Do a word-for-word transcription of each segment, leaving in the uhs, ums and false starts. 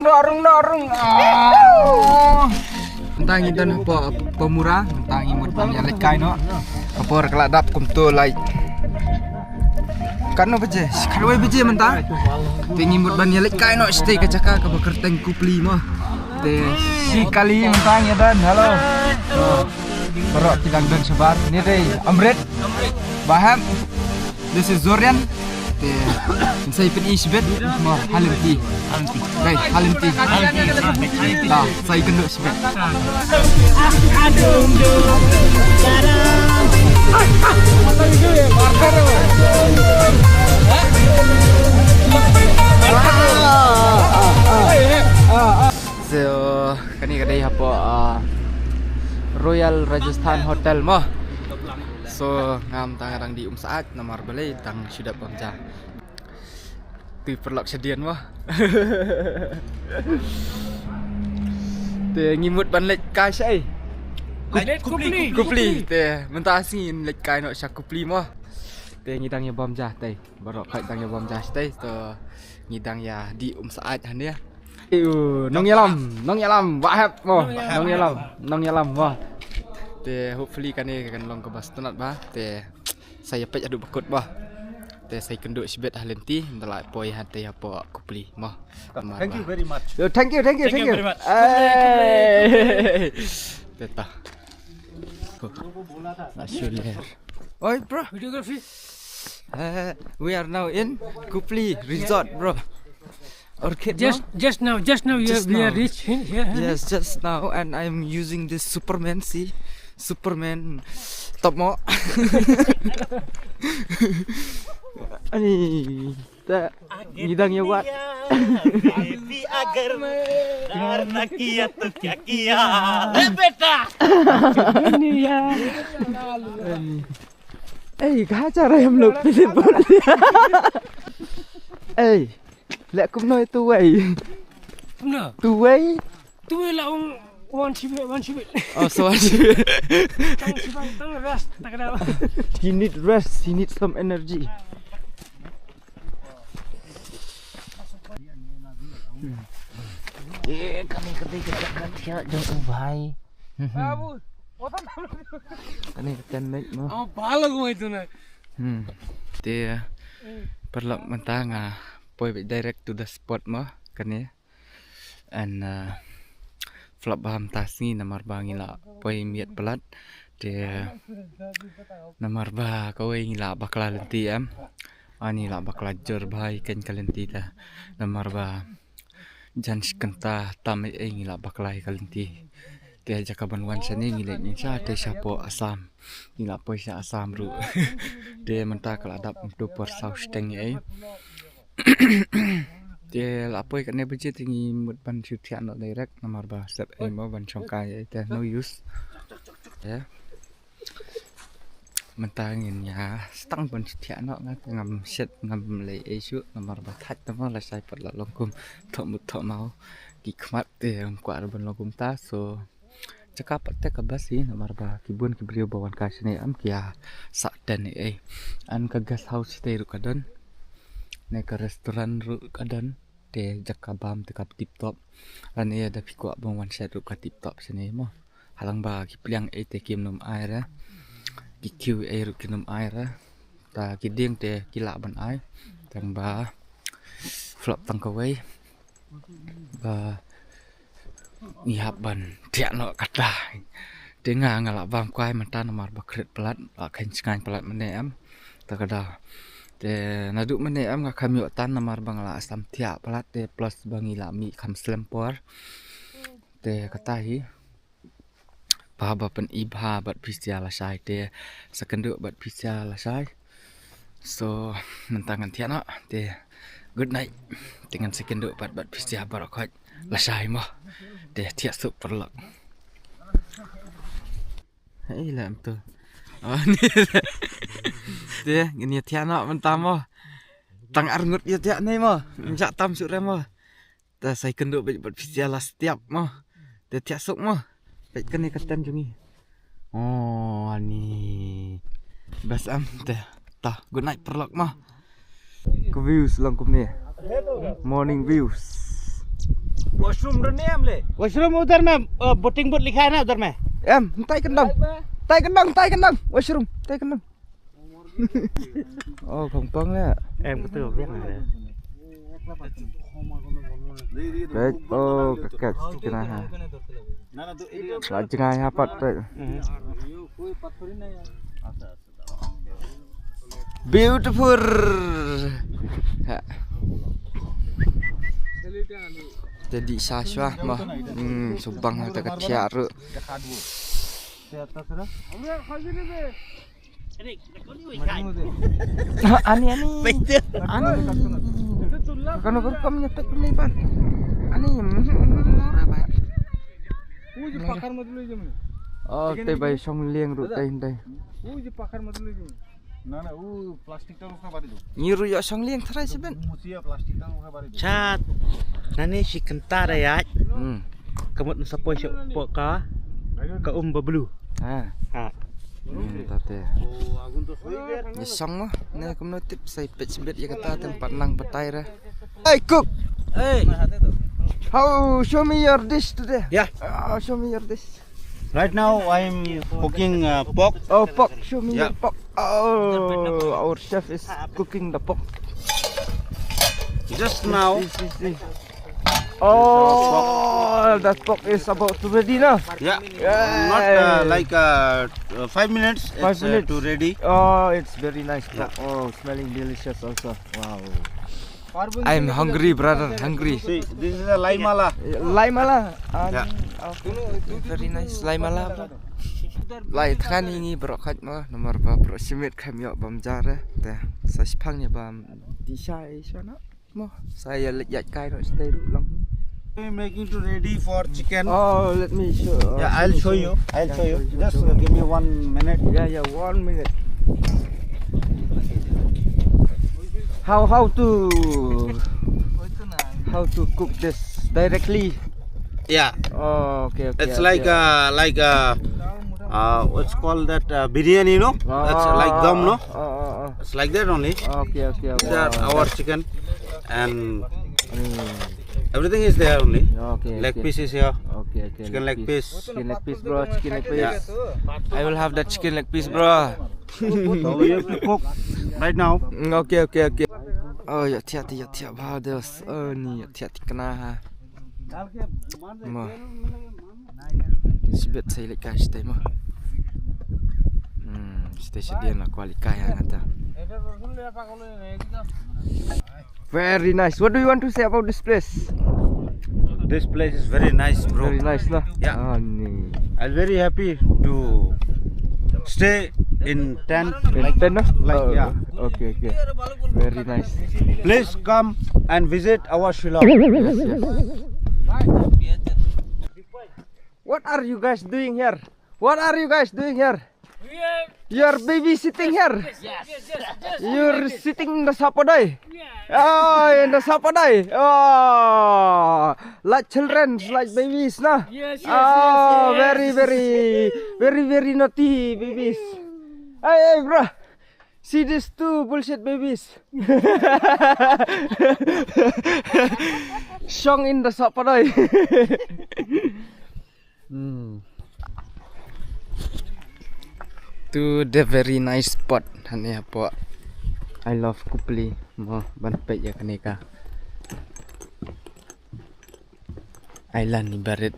Norung, norung. Ah. Mynta ngi don hapoh Pamura, mynta ngi mut ban ïa leit kai noh. Ka por ka la dap kumto lai. Katno baje? Khatwei baje mynta. Te ngi mut ban ïa leit kai noh shatei ka jaka kaba kyrteng Kupli mo. Te shi kali mynta ngi don. Hello. Baroh ki dang don shabar. Ni dei Amrit. Baham. This is Zorian. Te, sa ïa pyni shibit mo ha lynti. Dei, ha lynti. Ta, sa ïakynduh shibit. So, kane ka dei hapoh, ah, Royal Rajasthan Hotel mo. So, ngam tang dang dih um sa'at namar balei tang shu dep bam ja. Te paralok shadien mo. Te ngi mut ban leit kai shaei? Leit Kupli. Kupli. Te mynta sngi leit kai noh sha Kupli mo. Te ngi dang ïa bam ja tei. Baroh khoit dang ïa bam ja tei. To ngi dang ïa dih um sa'at hangne. Iu, nongïalam, nongïalam, wahap mo. Nongïalam, nongïalam mo. Te hopefully kane kan long kaba sngewtynnat ba. Te sa ïa peit haduh ba kut ba. Te sa ïakynduh shibit ha lynti, ynda la poi hangtei hapoh Kupli mo. Thank you very much. Yo, thank you, thank you, thank you. Thank you very much. Hey. Te ta. Oi, bro. Videography. Uh, we are now in Kupli Resort, bro. Orchid, just, no? Just now, just now, you Just have, we are now. Reach in here. Yes, just now, and I'm using this Superman. See, Superman. Top mo. Ani, ta, ngi dang ïa wad. Baby, agar karna kiya to kya kiya? Eh, beta. Ani. Ei, ka hajar em lok pili bol. Ei, leh kumno ïa tu wei? Kumno? Tu wei? Tu wei la ong wan shibit, wan shibit. Oh, so wan shibit. Tang shibang, tang rest, tak ada. He need rest, he need some energy. Eh, kane ka dei ka jaka thiah jong u bhai. Babu, otan. Kane ka tent mo. Oh, bhalo ko itu na. Hmm. Te, paralok mynta nga poi beit direct to the spot mo kane. And, uh, phylla ba mynta sngi namar ba ngi la poi miet palat. Te namar ba kawei ngi la bakla lynti em. Ani la bakla jur bha ïa kane ka lynti ta. Namar ba jan shi kynta tam ei ei ngi la bakla ïa ka lynti. Te jaka ban wan shane ngi leit ngin sha te shapoh Assam. Ngi la poi sha Assam ruh. Te mynta ka la dap kumto por saw shiteng ei. Te la poi katne baje te ngi mut ban shu thiah noh direct namar ba sep ei mo ban shong kai ei te no use. Te mynta ngin ïa sdang ban shu thiah noh, nga te ngam shet ngam leh ei shuh namar ba thait te mo lashai pat la long kum thoh mut thoh maw ki khmat te ngam kwah ban long kumta. So jaka pat te kaba sih namar ba ki bun ki briew ba wan kai shane em ki ïa sah tent ei ei. And ka guest house te ruh ka don, ne ka restaurant ruh ka don. Te jaka bam te ka tip top. Lane da phi kwah ban wan shet ruh ka tip top shane mo. Halang ba ki pliang ei te kim nym ai re. Ki kiew ei ruh kim nym ai re. Ta ki dieng te ki lah ban ai. Tang ba phylla tang kawei ba ngi hap ban thiah noh kata. Te nga nga la bam kwai mynta namar ba kret palat, la khein sngewbha palat mynne em. Ta ka da. Te naduh mynne em nga kham ïoh tan namar ba nga la sam thiah palat te plus ba ngi la mih kham slem por. Te kata hi. Ba ba pyni bha bad phi sha lashai te sa kynduh bad phi sha lashai. So mynta ngan thiah noh te good night. Te ngan sa kynduh bad bad phi sha baroh khoit lashai mo. Te thiah suk paralok. Hei la em tu. Oh, ni. Te ngin ïa thiah noh mynta mo. Tang ar ngut ïa thiah nei mo. Ngam jah tam shuh re mo. Ta sa ïakynduh bad bad phi sha la step mo. Te thiah suk mo. Bad kane ka tent jong ngi. Oh, ani. Best em te. Ta good night paralok mo. Ka views long kumne. Morning views. Washroom ro ne em le? Washroom udhar mein, uh, boating boat likha hai na udhar mein. Em, tai kandang. Tai kandang, tai kandang. Washroom, tai kandang. Oh, khongpong le. Em, katu biang le. Peit, oh, ka kech kena ha. La jngai ha pat peit. Beautiful. Ha. Jadi saswa mah. Hmm, subang ha ta ka thiah ruh. Ani, ani. Ani. Kano ko kam nya pek ni pan. Ani. Nora ba. Oh, te bai song liang ruh tai tai. Na na, u plastic ta ruh ka bari do. Ngi ruh ïa song liang tharai sibet. Musia plastic ta ruh ka bari do. Chat. Nane shi kynta da ïa. Hmm. Ka mut na sa poi sha pok ka. Ka um ba blue. Ha. Ha. Hmm, tate. Ni song mo, ne kumno tip sai pet sibet ïa kata tang pat nang batai ra. Hey, cook. Hey. How, show me your dish today. Yeah. Ah, show me your dish. Right now I'm cooking uh, pork. Oh, pork. Show me Yeah. your pork. Oh, our chef is cooking the pork. Just now. See, see, see. Oh, that pork is about to ready now. Yeah. Yeah. Not uh, like uh, uh, five minutes. Five it's, minutes. Uh, to ready. Oh, it's very nice pork. Yeah. Oh, smelling delicious also. Wow. I'm hungry, brother, hungry. See, this is a laimala. Laimala. Ah, Yeah. Okay. Very nice laimala, bro. Lai than ini bro khat mo, nomor ba bro simit kham yok bam jare. Te sa sipang ni bam disha isha na. Mo, saya lek yak kai no stay ru long. We making to ready for chicken. Oh, let me show. Yeah, I'll show you. I'll Yeah, show you. show you, Just show uh, you. give me one minute. Yeah, yeah, one minute. How how to how to cook this directly? Yeah. Oh, okay, okay. It's okay. like uh like uh, uh what's called that uh, biryani, you know? It's like dum, no? Oh, oh, oh. It's like that only. Okay, okay, okay. These are our chicken and Mm. everything is there only. Okay, Leg okay. piece is here. Okay, okay. Chicken leg piece. Chicken leg piece, bro. Chicken leg piece. Yeah. I will have that chicken leg piece, bro. So we have to cook right now. Mm, okay, okay, okay. Oh, ya tiat, ya tiat, bha, des. Oh, ni ya tiat kena ha. Mo. Sibet sa ïaleit kai shatei mo. Hmm, shatei shadien la kwah leit kai ha ngata. Very nice. What do you want to say about this place? This place is very nice, bro. Very nice, na? Yeah. Ah, ni. I'm very happy to stay in tent. In like, tent, no? Like, Oh, yeah. Okay, okay. Very nice. Please come and visit our Shillong. Yes, yes. What are you guys doing here? What are you guys doing here? We are You are babysitting here. Yes, yes, yes, yes. You're sitting in the sapadai. Yeah. Oh, in the sapadai. Oh, like children, like babies, na? Yes, yes, Oh, yes, yes. very, very, very, very naughty babies. Hey, hey, bro. See these two bullshit babies. Shong in the sapadai. Hmm. Tu the very nice spot. Hane hapoh I love Kupli. Mo ban peit ïa kane ka island ni barit.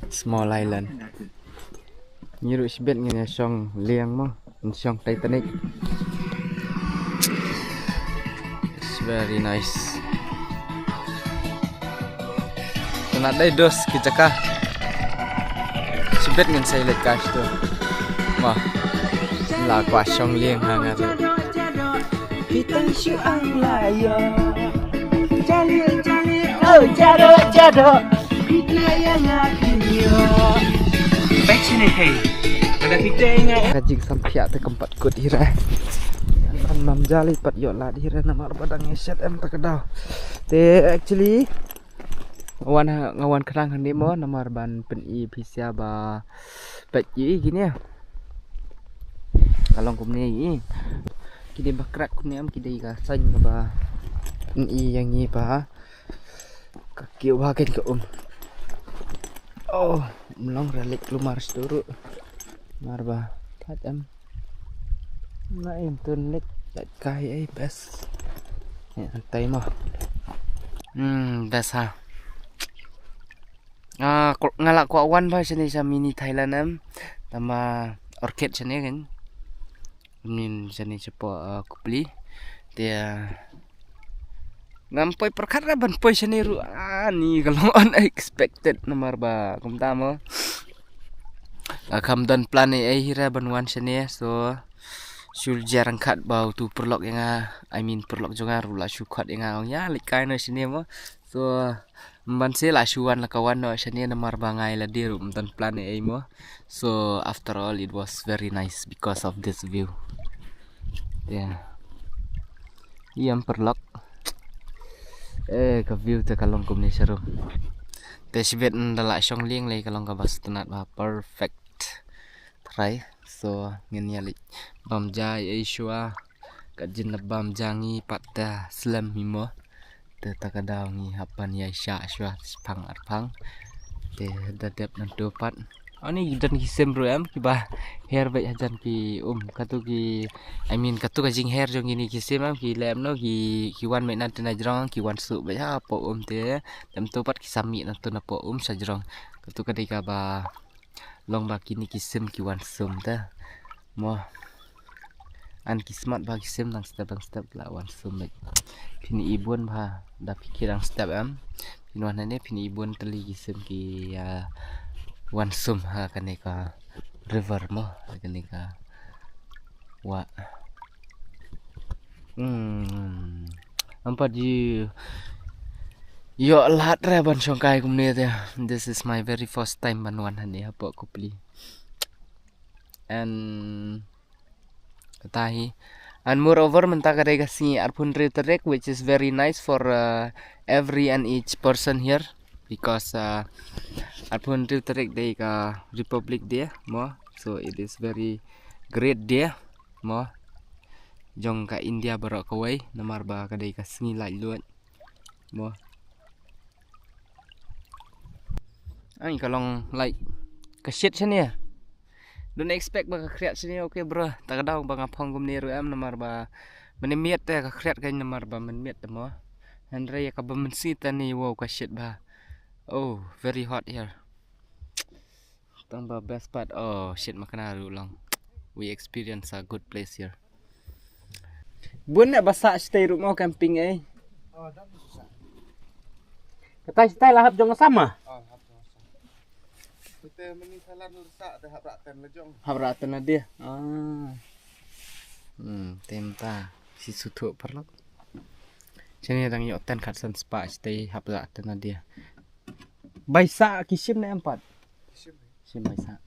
Small island. Ngi ruh shibit ngin ïa shong liang mo. Ngi shong Titanic. It's very nice. Tana dei dos ki jaka. Shibit ngin sa ïaleit kai shatu. Mo. La kwah shong liang ha nga ruh. Kita shu ang layo. Jali, jali, oh, jado, jado. Kita yang hati yo. Back sini, hey. Ada kita yang Ka jingsngewthuh te kam pat kut hi re. Nam nam jali pat ïoh lad hi re namar ba dang ïa shet em ta ka daw. Te actually nga wan ha, nga wan khnang hangne mo namar ban pyni phi sha ba peit ïa kine. Ka long kumne ïa kine ba krak kumne em ki dei ka sign ba pyni ïa ngi ba Ki wa ken ka um. Oh, mlong ra lek lumar sturu. Mar ba. Tat em. Na em tun lek tat kai ai bes. Ya, antai mo. Hmm, bes ha. Ah, ko- nga la kwah wan ba shane sha mini Thailand em. Tama orchid shane kan. Min shane shapo, ah, Kupli. Te, ah, ngam poi pyrkhat ra ban poi shane ru. Ah, ni ka long unexpected namar ba kumta mo. Ah, kam don plan ai ai hi ra ban wan shane, so shul jarang khat ba utu pyrlok ïa nga, I mean pyrlok jong nga ru la shu khat ïa nga ong ya lek kai no shane mo. So ban se la shu wan la ka wan no shane namar ba ngai la dei ru ym don plan ai ai mo. So after all it was very nice because of this view. Yeah. Ïam pyrlok. Eh, ka view te ka long kumne sharum. Te shibit nda la shong lieng lei ka long kaba sngewtynnat ba perfect. Trai. So ngin ïa leit bam ja ei shuwa. Ka jin na bam ja ngi pat ta slem hi mo. Te ta ka daw ngi hap ban ïa sha shuwa shipang arpang. Te da dep nan tu pat. Ani don ki sim ru em kiba her bad hajan ki um katu ki, I mean katu ka jing her jong kini ki sim em ki lem no ki ki wan me nan tena jrong ki wan su bad ha po um te tem tu pat ki sami nan tu na po um sa jrong katu ka dei kaba long ba kini ki sim ki wan sum te mo. An ki smat ba ki sim dang step dang step la wan sum bad pini ibun ba da piki dang step em. Pynwan ne phin i bun tylli ki sim ki, ah, wan sum ha kane ka river mo, ha kane ka wa. Hmm. Ampat ji yo lad re ban shongkai kumne te. This is my very first time ban wan hane hapoh Kupli. And kata hi. And moreover mynta ka dei ka sngi arphew hynriew tarik, which is very nice for, uh, every and each person here because, uh, arphew hynriew tarik dei ka Republic Day mo, so it is very great day mo jong ka India baroh kawei namar ba ka dei ka sngi laitluid mo. Ai ka long like ka shit shane. Don't expect ba ka khriat shane, okay bro. Ta ka daw ba nga phong kumne ruh em namar ba mynmiet te ka khriat ka namar ba mynmiet te mo. Hynrei ka ba mynsi te ni wow ka shit ba. Oh, very hot here. Tang ba best part. Oh shit, makna ruh long. We experience a good place here. Bun ne ba sah shatei ruh mo camping eh. Kata shatei la hap jong ka sama. Te mini salan ruh sah te hap rah ten la jong. Hap rah ten la dia. Ah. Hmm, tem ta si suthu parlok. Sini dang yo ten khat san spa shatei hap rah ten la dia. Bai sah ki sim ne empat. Sim. Sim bai sah.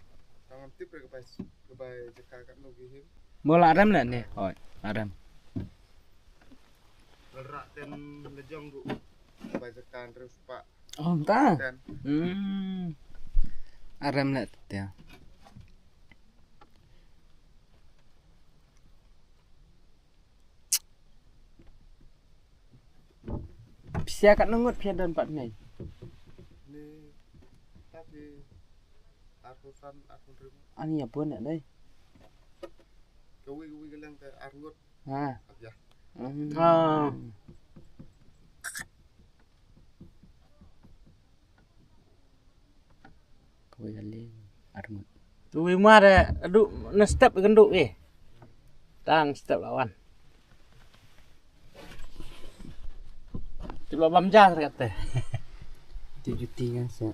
Tang ngam tip re ka bai, ka bai jaka kat no ki him. Mo la rem ne ne. Oi, la rem. Ngal rah ten la jong ruh. Ka bai jaka nrem spa. Oh, ta. Ten. Hmm. Arem le te. Pisa kat ngut pia don pat ngai. Ni tapi arphew san, arphew hynriew. Ani ya pun ya dai. Kawi kawi kelang te arngut. Ha. Ya. Hmm. Ah. Kawei kali arngut. Tu wi mar adu na step kendu eh. Tang step lawan. Cuba bam jar kata. Ti juti kan se.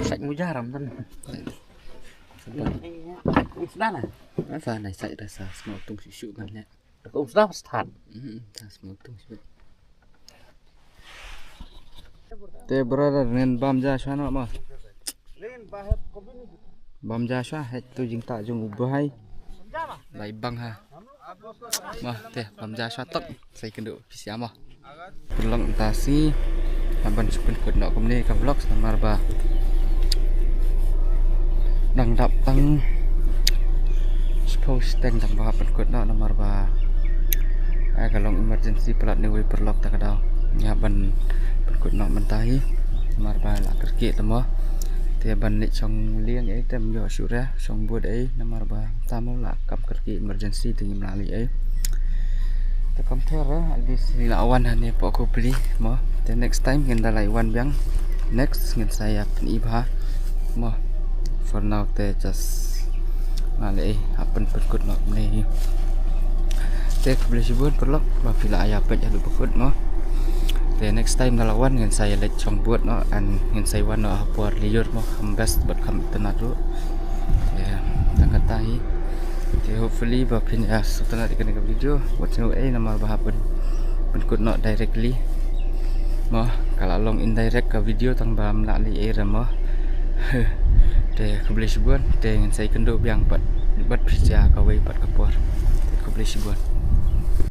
Sak mujar am tan. Sudah lah. Apa nak sak rasa semua tung susu kan ya. Ka um sda stad. Mhm, ta smutu sbet. Te brother nen bam ja shwa na ma. Bam ja shwa het tu jingta jong u bhai. Bai bang ha. Ma te bam ja shwa tok. Sai kendu pisia ma. Pulong ta si. Ban shu pynkut noh kumne ka vlog namar ba dang dap tang. Shu pynkut tang dang ba pynkut noh namar ba Ai ka long emergency palat ne wei paralok ta ka daw. Nga ban pynkut noh mynta hi. Namar ba la kyrkieh te mo. Te ban leit shong lieng ei te ym ïoh shuh re, shong bud ei namar ba ta mo la kam kyrkieh emergency te ngim lah leit ei. Te kam ther re, at least ngi la wan hangne poh Kopili mo. Te next time ngin da la wan biang. Next ngin sa ïa pyni bha mo. For now te just nga leh ei, hap pyn pynkut noh mynne hi. Te khublei shibun paralok ba phi la ïa peit haduh ba kut mo. Te next time da la wan ngin sa ïa leit shong bud noh and ngin sa ïa wan noh ha por lyiur mo, kham best bad kham itynnad ruh. Te tang kata hi. Te hopefully ba phin ïa sngewtynnad ïa kane ka video. Wat sngewthuh ei namar ba hap pyn pynkut noh directly mo, ka la long indirect ka video tang ba ym lah leh ei re mo. Te khublei shibun, te ngin sa ïakynduh biang pat bad phi sha kawei pat ka por. Te khublei shibun.